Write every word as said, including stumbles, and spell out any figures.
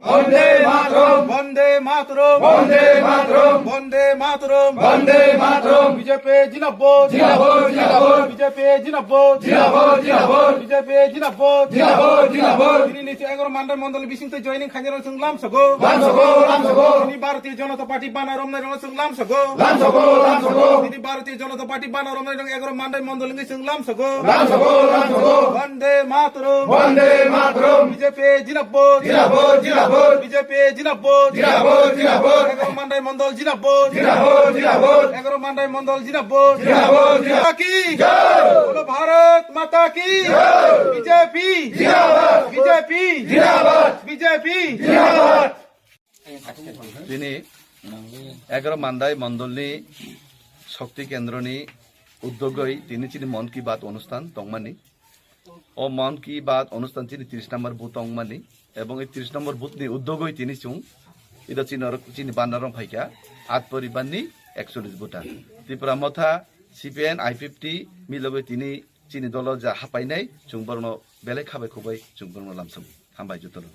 Bande Mataram! Bande Mataram! Bande Mataram! Bande Mataram! Bande Mataram! B J P Jindabad! Jindabad! Jindabad! B J P Jindabad! Jindabad! Jindabad! B J P Jindabad! Jindabad! Jindabad! Tini ni egaroh Mandai Mondol bising twi joining khainai rok chwng lamsogo. Lamsogo! Lamsogo! Tini Bharatiya Janata Party bana romnai rok chwng lamsogo. Lamsogo! Lamsogo! Tini Bharatiya Janata Party bana romnai rok egaroh Mandai Mondol wngwi chwng lamsogo. Lamsogo! Lamsogo! Bande Mataram! Bande Mataram! B J P Jindabad! Jindabad! Jindabad! B J P Jindabad! Jindabad! Jindabad! Egaroh Mandai Mondol Jindabad! Jindabad! Jindabad! Egaroh Mandai Mondol Jindabad! Jindabad! Jindabad! Mata ki! Jai! Bolo Bharat Mata ki! Jai! B J P! Jindabad! B J P! Jindabad! B J P! Jindabad! Tini egaroh Mandai Mondolni Shakti Kendroni uddogoi tini chini Mon Ki Baat onusthan tongmani. O Mon Ki Baat onusthan chini tris number booth tongmani. Ebong ei tris number booth ni uddogoi tini chwng ida chini orok chini bandarong phaikha at poribarni ekchollish voter. Tripura Motha, C P I N, I P F T milogoi tini chini dolo ja hapainai chwng borokno belai khabai khubai chwng borokno lamsao. Hambai jotono.